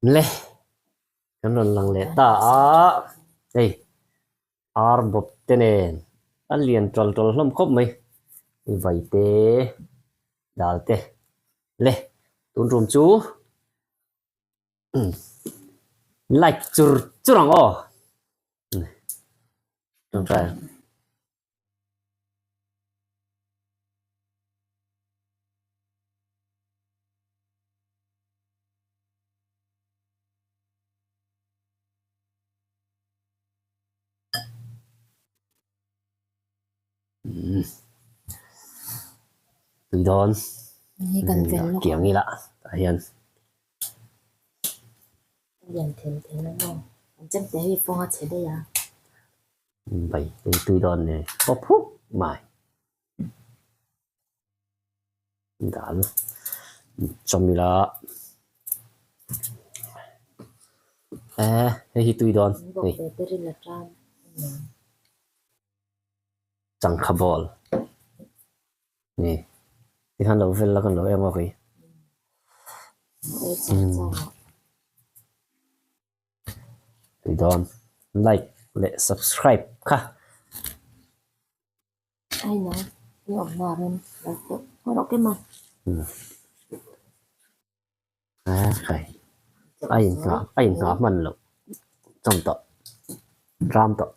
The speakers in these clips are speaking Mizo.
Le kan rawn lang leh ta a hei ar bawp te nen a lian ṭawlh ṭawlh hlawm khawp mai vai te dal te le tun tum chu like chur chur ang aw ṭawngṭai. Tui dawn kiang ila tah hian. Bai tui dawn nge pawp huk mai. Dal chawm ila eh hei hi tui dawn hei changkha ball ni tikhan lo vel la kan lo em awk i tui dawn like leh subscribe kha. A inngah a inngah hman loh chawm tawh ram tawh.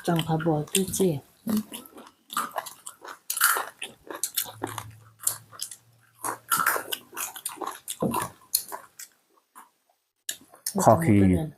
Changkha bawl te chi. Coffee.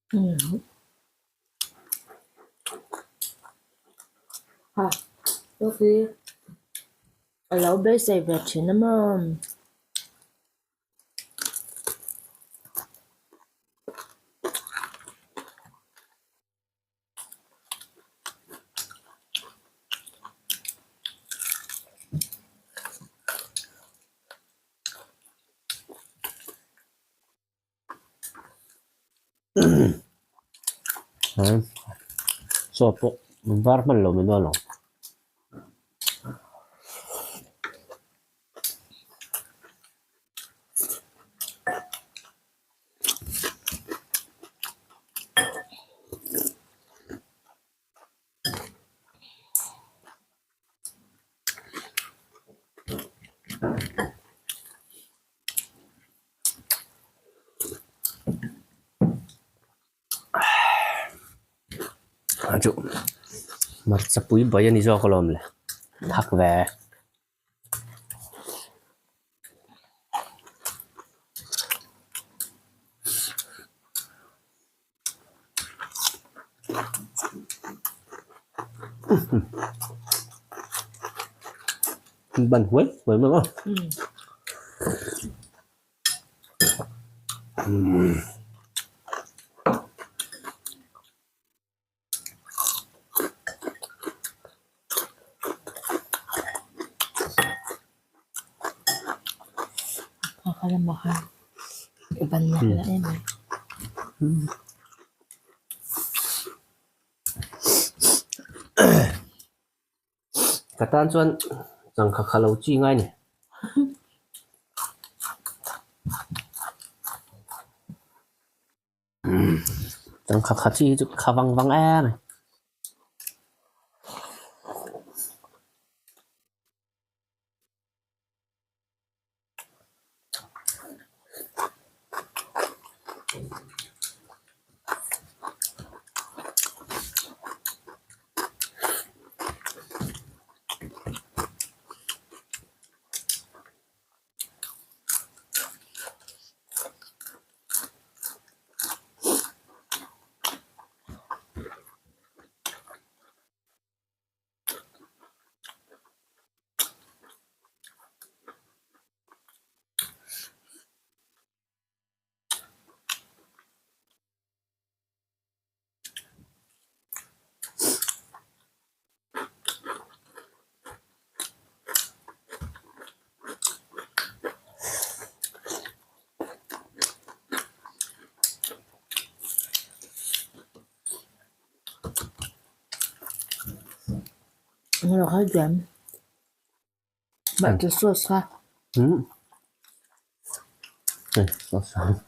Ha Sophie a lo beisei ve thin a maw? Chaw pawh var hman lo mai dawn lo. Chu hmarcha pui bai a ni zawk alawm le thak ve. Ban huai huai mai maw. Ka tan chuan changkha kha lo chi ngai ni. Changkha kha chi hi chu kha vang vang em a ni. Hmarcha sauce kha. Sauce.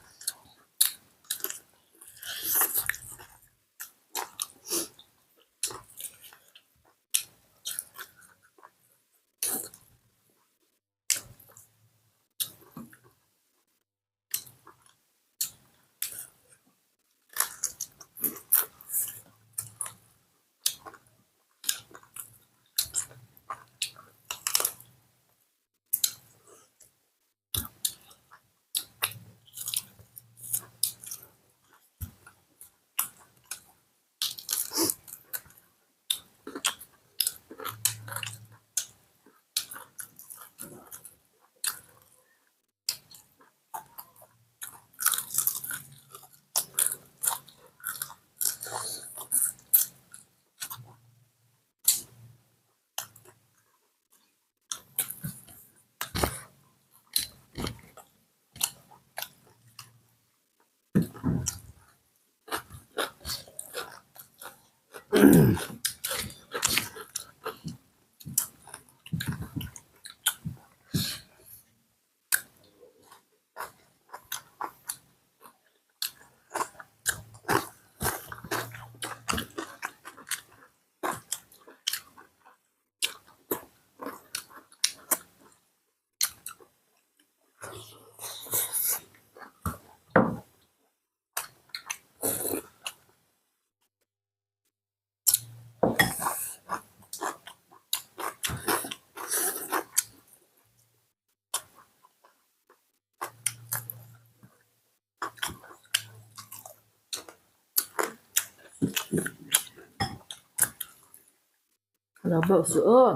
Lo bauh suh aw.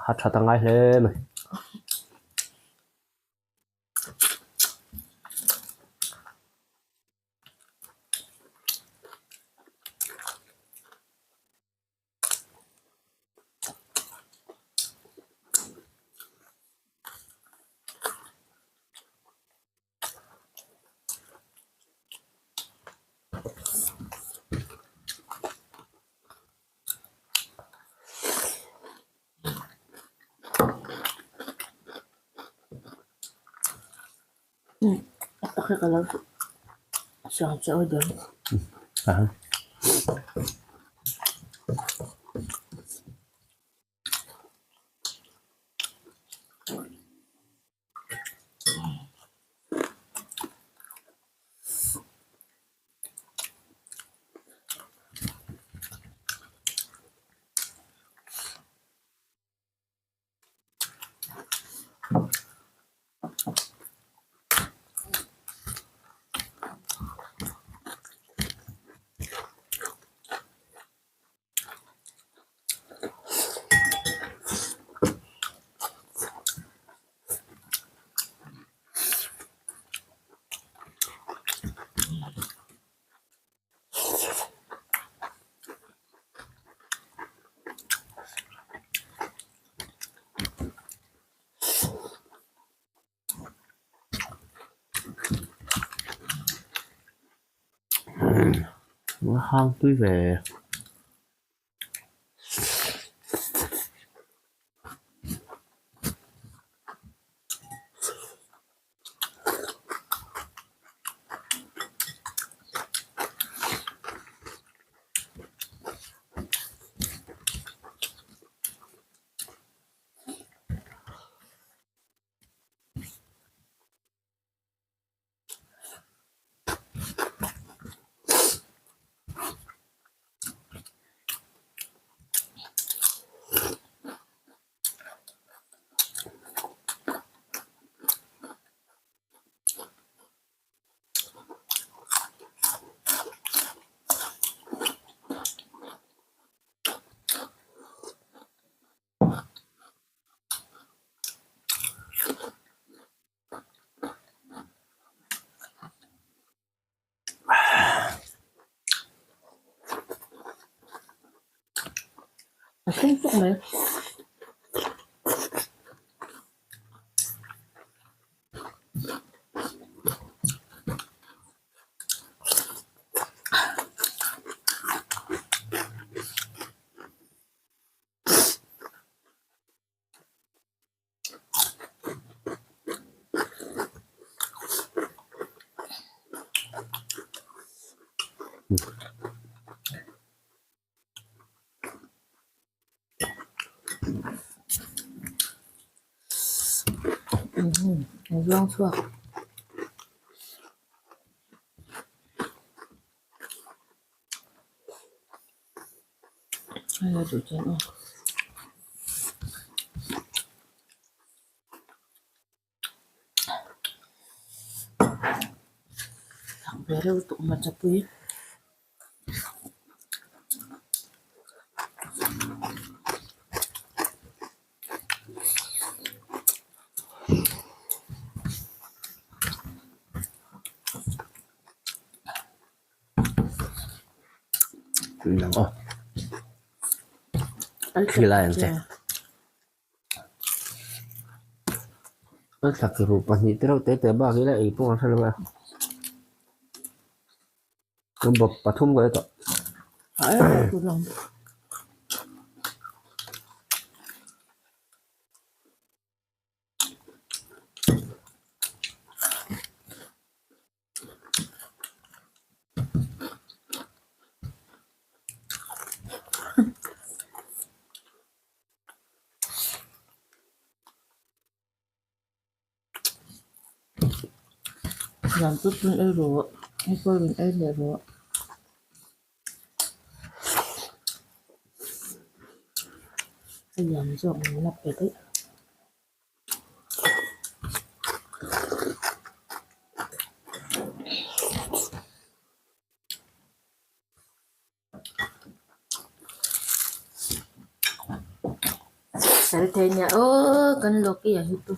Ha tha ta ngai hle mai. Hang tui ve. A thleng tawk mai. A zuang chhuak. Hei a duh chuan aw. Thak ve reuh tawh hmarcha pui. A thla ki ruh pahnih te reuh te te bak ila ei pawh an hre lo a ka bawp pathum ka ei tawh. Zan chu tun ei rawh hei pawh rawn ei leh rawh. A lian zawk min la pe daih. Sal thei nia aw kan lawk i a hi chu.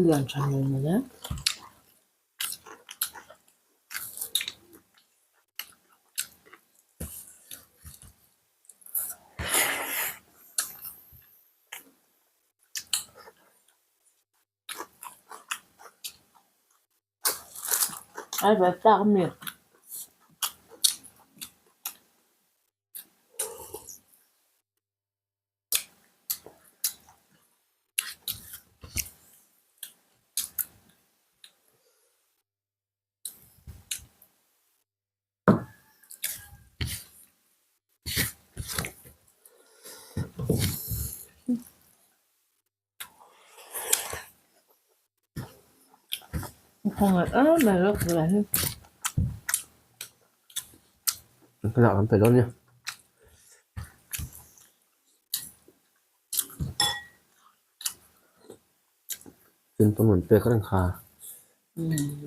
Lian tha hmel mawle. Ai ve tak a mi. Lah kan pe dawn nia. Tin pawn rawn pek reng kha.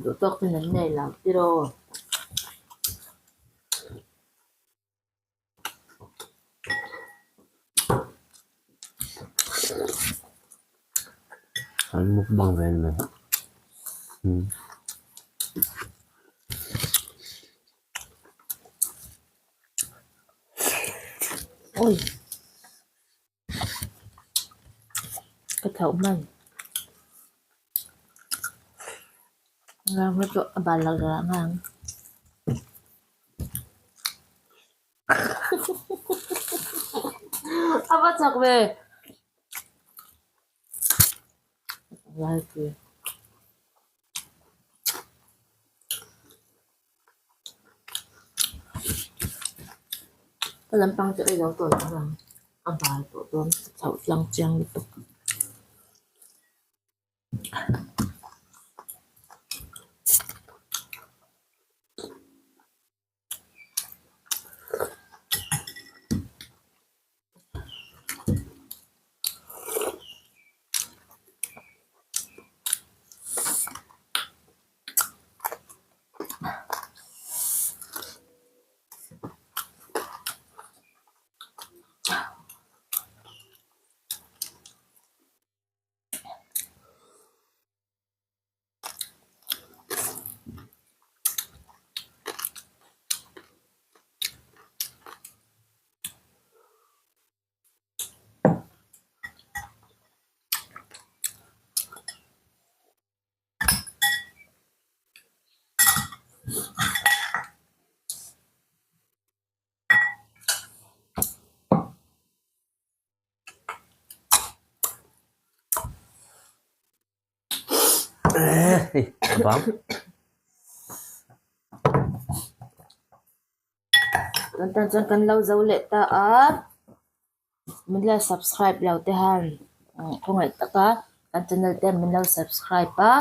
Duh tawk ten an nei lo tiraw. An mukbang ve ani mai. Oi. Ka thauh hman. Ngang hma chu a bal lo dah ngang. A va chak ve. Lai pui. Ka lampang chu ei lo tawh lo ang a bal tawh dawn chhoh tlang chiang lutuk. Hei a bang. Kan tan chuan kan lo zo leh ta a, min la subscribe lo te han khawngaih tak a kan channel te min lo subscribe a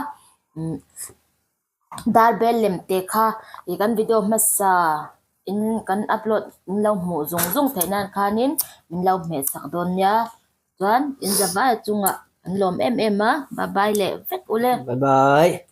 dar bel lem te kha ih kan video hmasa in kan upload in lo hmuh zung zung theih nan khanin min lo hmeh sak dawn nia chuan in zavai chungah an lawm em em a bye bye leh vek ule. Bye bye.